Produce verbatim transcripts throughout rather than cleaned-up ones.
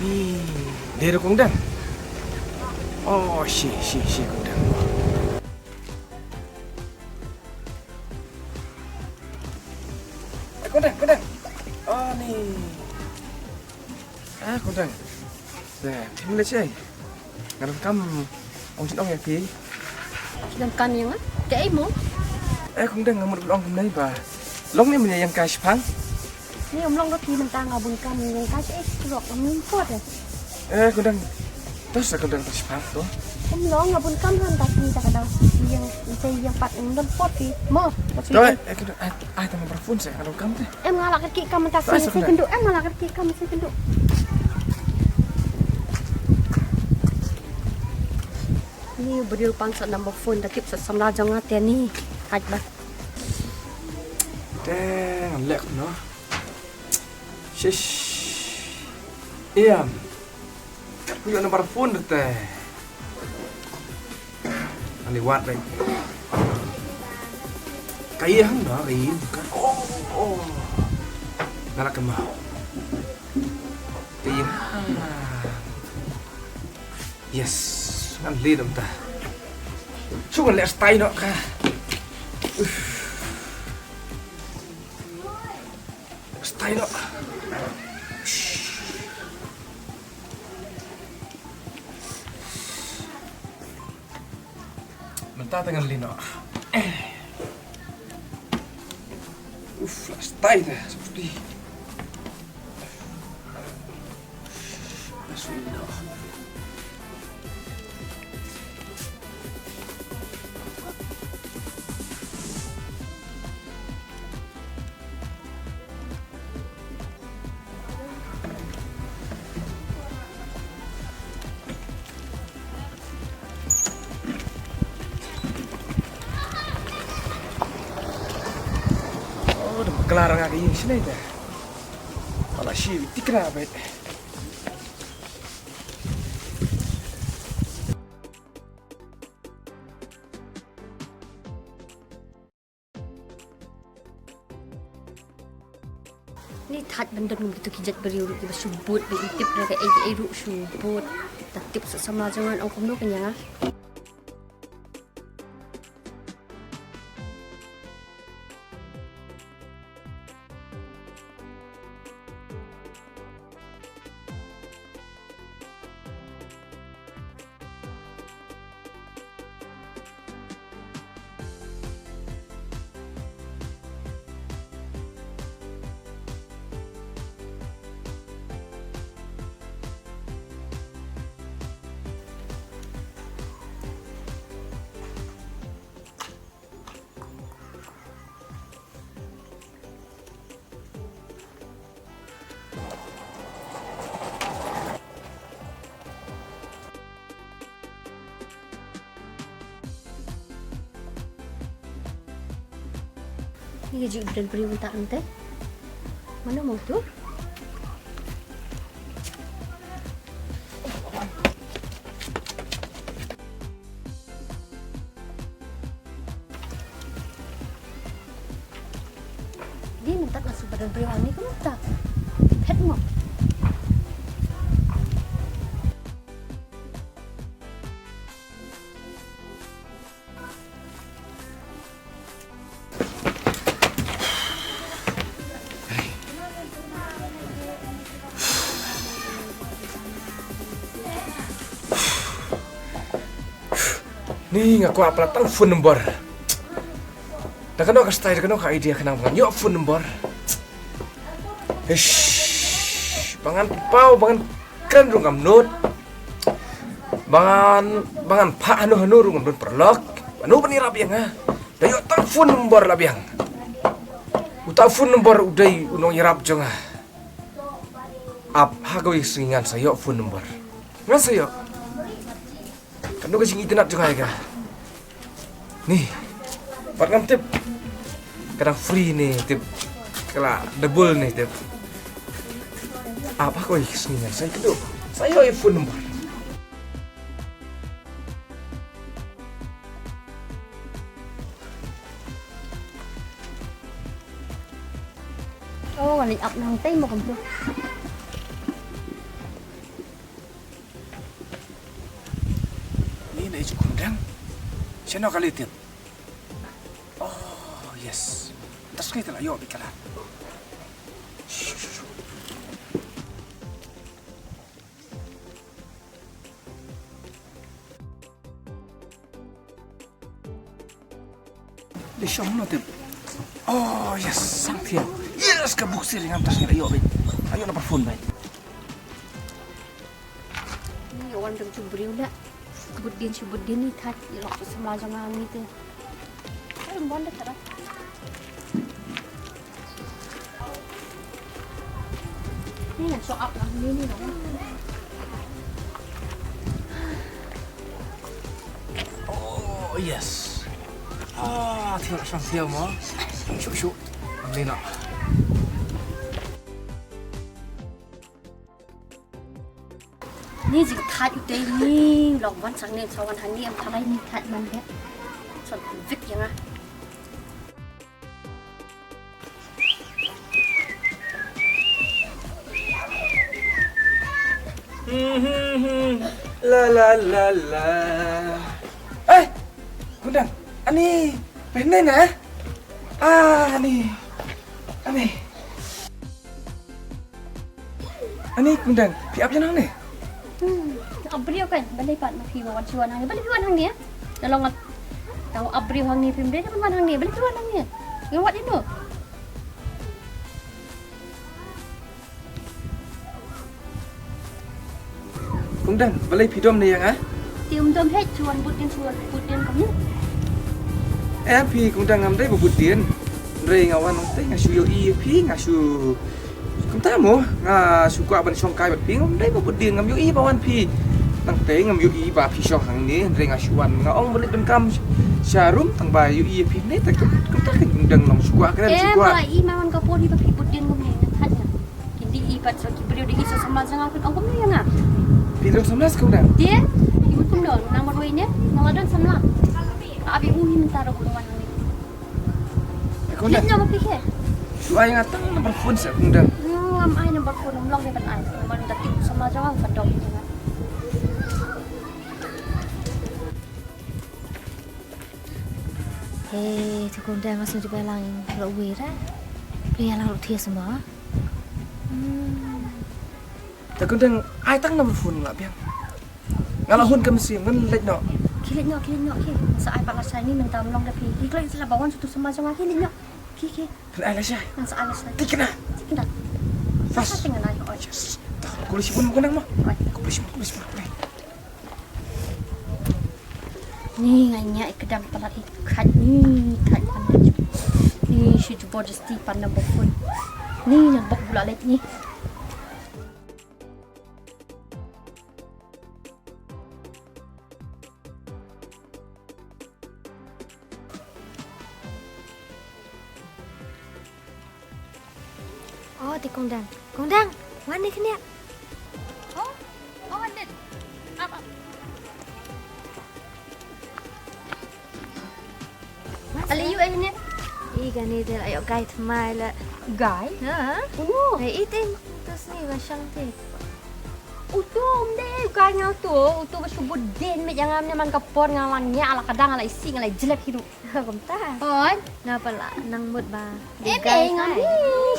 Ni, dei ruh Kong Dang. Oh, shi, shi, shi Kong Dang. Eh, Kong Dang, Kong Dang. Ah, ni. Ah, Kong Dang. Te, phim leh shaei? Nga donkam ong shen ong ïa phi. Donkam ïa nga? Kaei mo? Eh, Kong Dang, nga mut ban ong kumne ba long ne mynne ïa ka shipang? Ni ym long ruh phi, mynta nga bun kam ïa ka shaei stroke, ym long pot eh. Eh, Kong Dang. To sa Kong Dang, to shipang to. Ym long, nga bun kam han ta phi ta ka dang ïa, ïa pat ym don pot phi. Mo, mo phi. To, eh, Kong Dang, ai, ai ta number phone sa, nga donkam te. Em, nga la kyrkieh kam mynta. Sa, sa, sa kynduh. Em, nga la kyrkieh kam sa kynduh. Ni u briew pan sa number phone, da tip sa samla jong nga te ni. Haj ba. Te ngan leh kumno? Shish. Ïam. Kat phi ïoh number phone te. Ani wat dei. Ka ïa hangno ka ïa ka. Oh, oh. Nga la kynmaw. Ka ïa. Yes. Ngan leit mynta. Shu ngan leh style noh ka. Uff. Style noh. Mynta te ngan leit noh. Uff, la style te, sopti. La style noh. Oh, da bakla ra nga ka ïing shnei te. Pala shi tikna bad. Ni thait ban don kum kitu ki jait briew ruh kiba shu bud, ba im tip re kaei kaei ruh shu bud. Ta tip sa samla jong nga, ong kumno kane nga. Ni ju bdel briew mynta ante. Mano mo tu? Di mynta ka super dan briew ni ka mynta. Phet mo. Ni nga kwah palat tang phone number. Da kano ka style, da kano ka idea khnang ba ngan ïoh phone number. Ish, ba ngan paw, ba ngan kren ruh ngam nud. Ba ngan, ba ngan phah hano hano ruh ngam don paralok. Mano ban ïarap ïa nga? Da ïoh tang phone number la biang. Uta phone number u dei u nongïarap jong nga. Ap ha kawei ka sngi ngan sa ïoh phone number. Ngan sa ïoh. Kano ka jingitynnad jong nga ïa ka. Ni. Pat ngam tip. Ka dang free ne tip. Ka la double ne tip. Ap ha kawei ka sngi ngan sa ïoh. Sa ïoh ïa phone number. Oh, nga leit ap nangtei mo kumtu. Lei ju kumdang. Shano ka lei tip? Oh, yes. Tas ngi tela yo bikala. Lei shong no tip. Oh, yes, sang thiam. Yes, ka buk sir ngam tas ngi yo bik. Ayo na phone bai. Ni wan dang chu briew la. Bud dien chu bud dien ni that i lok sa ma jong ngi te. Ai wan da tara. Ni so ap la ni ni no. Oh, yes. Ah, thiam shong thiam mo. Shu shu. Ni na. Ni jingthait u dei ni long wan sang ne sa wan hang ni em thalai ni thait man de. Son vik yang ah. La la la la. Eh, kumdang. Ani, penne na? Ah, ani. Ani. Ani kumdang, phi ap ïa nang ne? Hmm, ap briew kan, balei pat ma phi ba wan shu wan hangne, balei phi wan hangne? Da long ngat, tau ap briew hangne phim dei, da wan hangne, balei phi wan hangne? Ngi wat ino. Kumdang, balei phi dom ne ïa nga? Te um dom heh, shu wan bud dien, shu wan bud dien kumne. Em phi kumdang ngam dei ba bud dien. Hynrei nga wan nangtei nga shu ïohi ïa phi nga shu Kumta mo, nga shu kwah ban shong kai bad phi, ngam dei ba bud dien, ngam ïohi ba wan phi. Nangtei ngam ïohi ba phi shong hangne, hynrei nga shu wan, nga ong ba leit donkam sha rum tang ba ïohi ïa phi ne, ta kum, kumta ka jingdang long shu kwah kren shu kwah. Em, ba i ma wan ka por hi ba phi bud dien kumne, nga thait nga. Kin dei i pat sa ki briew dei i sa samla jong nga kin ong kumne ïa nga. Phi don samla sa kumdang? Te, i mut kumno, nang marwei ne, nang la don samla. Abi u hi mynta ruh kumno wan hangne. Kumdang. Leit noh ma phi ke. Shu ai nga tang number phone sa kumdang. Hmm, ngam ai number phone, ym long dei ban ai. Namar da tip samla jong nga ka dong jong nga. He, te kumdang nga sngewthuh ba lang ruh wei ra. Phi ïa lang ruh thiah sma. Hmm. Te kumdang ai tang number phone nga biang. Nga la hun ka mynsiem ngan leit noh. Ki leit noh, ki leit noh, ki. Sa ai pat lashai ni mynta ym long da phi. Ki kloi sa la ba wan shuh tu samla jong nga ki leit noh. Ki, ki. Kan ai lashai. Ngan sa ai lashai. Tik na. Tik na. Pas. Sa sa ting ngan ai oi. Yes. Tah, kuli shibun mo kandang mo. Oi. Kuli shibun, kuli shibun. Oi. Ni nga ñiah i kdang palat i khat ni, khat pan ni. Ni shi jubor justi pan number phone. Ni nang bok bula leit ni. Oh, te Kongdang. Kongdang, wan ne kane. Oh, oh, wan deh. Ap, ap. Ale yu ai ne. I kane te la ïoh guy thymmai la. Guy? Ha? Uno. Ai i te. Tus ni ba shang te. Uto um dei guy nga uto. Uto ba shu bud dien met ïa nga ne man ka por nga la ñiah la ka dang la isih nga la jlep hi ruh. Kumta. Oi. Nga pat la nang mut ba. Em ei ngam hi.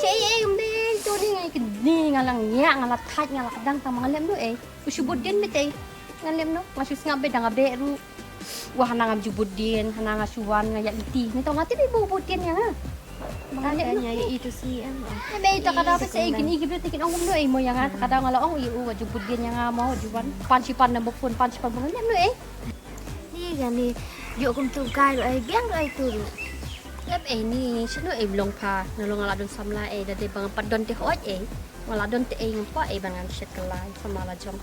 Sha ei ei um dei to ni nga kini nga la ñiah nga la thait nga la ka dang tang ma nga lem ruh ei. U shu bud dien met ei. Ngan lem noh, nga shu sngap beit da nga beh ruh. Wah, hana ngam ju bud dien, hana nga shu wan nga ïa lynti. Ngi tong nga tip i ba u bud dien ïa nga. Ba ngan lem noh. Ïa i to si em. Em ei ta ka daw te sa ei kini ki briew te kin ong kumno ei mo ïa nga ta ka daw nga la ong i u wa ju bud dien ïa nga mo ju wan. Pan shi pan number phone, pan shi pan ba ngan lem noh ei. Ni ïa ni ïoh kumtu guy ruh ei biang ruh ei tu ruh. Lem ei ni shano ei long pha, na long nga la don samla ei da dei ba nga pat don te hoi ei. Nga la don te ei ngam kwah ei ba ngan shet ka lai samla la jong.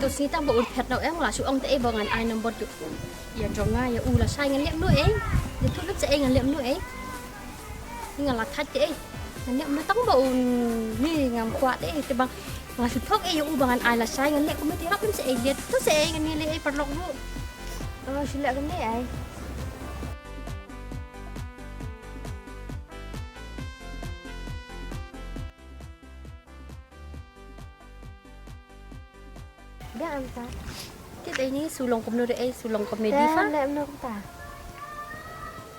To sngi tang ba un phet noh em, nga la shu ong te ei ba ngan ai number jong ïa jong nga ïa u lashai ngan lem noh ei. Ïa tu lem sa ei ngan lem noh ei. Nga la thait te ei. Ngan lem noh tang ba un ni ngam kwah te ei te bang nga shu thok ei ïa u ba ngan ai lashai ngan lem kumne te rap lem sa ei lem to sa ei ngan ni lem ei paralok ruh. Oh, shu lem kumne ei. Biang anta. Te dei ni su long kumno re, eh, su long kumno di fa.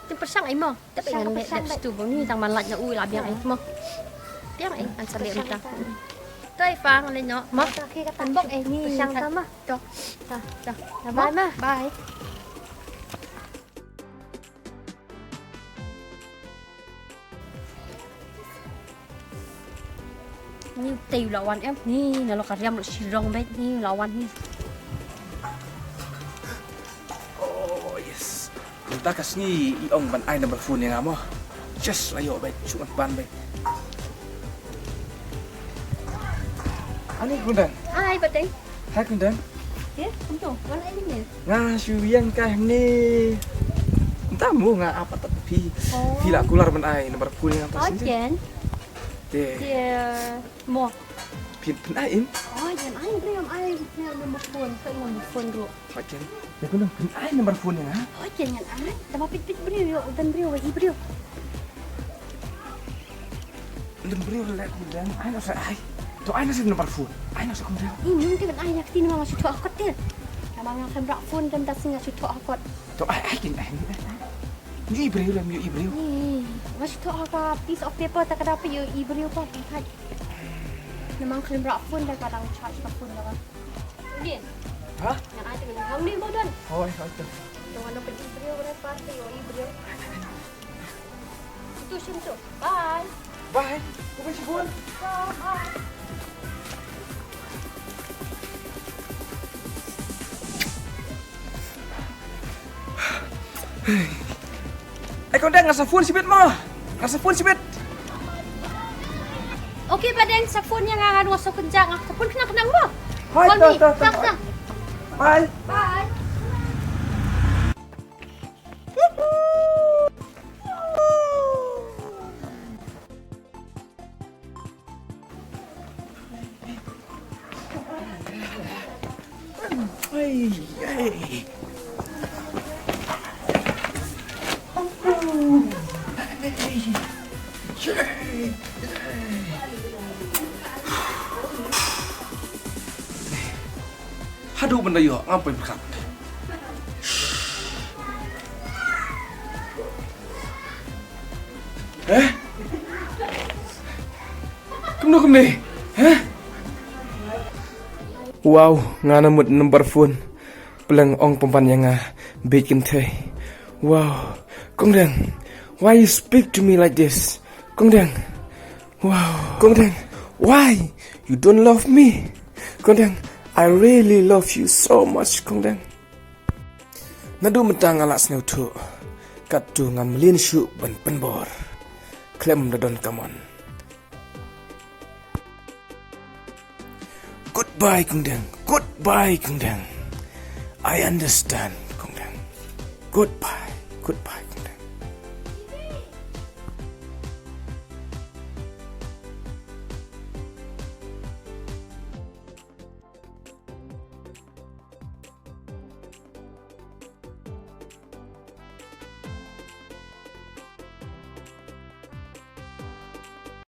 Te pyrshang ai mo. Te pyrshang, pyrshang stu bo ni tang man lait na u la biang ai mo. Biang ai an sa le mynta. Te fa ngan le no mo. Kan bok ai ni. Pyrshang ta ma. To. Ta ta. Bye ma. Bye. Ni tei u la wan em, ni na lo ka riam lo shirong beit, ni u la wan ni. Oh yes. Mynta ka sngi i ong ban ai number phone ïa nga mo. Just la ïoh beit, shu ban beit. Ani Kong Dang. Hai Pateng. Hai Kong Dang. Ye, kumto, wan ai ni. Nga shu ïeng kai hangne. Mynta mo nga ap atat phi. Oh. Phi la kular ban ai number phone ïa nga ta shisien. Ken. Te. Te mo. Phin phin ai im. Oh, ïan ai briew, ïan ai number phone, ka number phone ruh. Ken. Te Kong Dang phin ai number phone ïa nga. Oh, ken ïan ai. Te ma pit pit briew ïoh, u don briew, i briew. Ym don briew, leh Kong Dang, ai noh sa ai. To ai noh sa number phone. Ai noh sa Kong Dang. Ih, ym dei ban ai ïa kti namar nga shu thoh ha kot te. Namar nga khlem rah phone, don da sngi nga shu thoh ha kot. To ai, ai kin ai. Ïoh i briew lem, ïoh i briew. Ih, nga shu thoh ha ka piece of paper, ta ka da phi ïoh i briew pa, phi thait. Namar nga khlem rah phone, da ka dang charge ka phone da ka. Din. Ha? Nga ai te ka jingkam ni mo don. Hoi, hoi tu. Dong ano phi i briew, ka da pa te ïoh i briew. Itu shim tu. Bye. Bye. Bukan si Bun. Bye. Ai Kong Dang, nga sa phone shibit mo. Nga sa phone shibit. Okay Pateng, sa phone ïa nga, nga ruh sa kynjah, nga sa phone khnang khnang mo. Hai, to to to. Bye. Bye. Haduh ban da ïoh ngam poi pyrkhat. Eh? Kumno kumne? Eh? Wow, nga na mut number phone. Pleng ong pynban ïa nga beit kynthei. Wow, Kong Dang, why you speak to me like this? Kong Dang. Wow. Kong Dang, why you don't love me? Kong Dang, I really love you so much, Kong Dang. Naduh mynta nga la sngewthuh, katto ngan mlien shuh ban pynbor. Khlem da don kamon. Goodbye Kong Dang, goodbye Kong Dang. I understand Kong Dang. Goodbye, goodbye.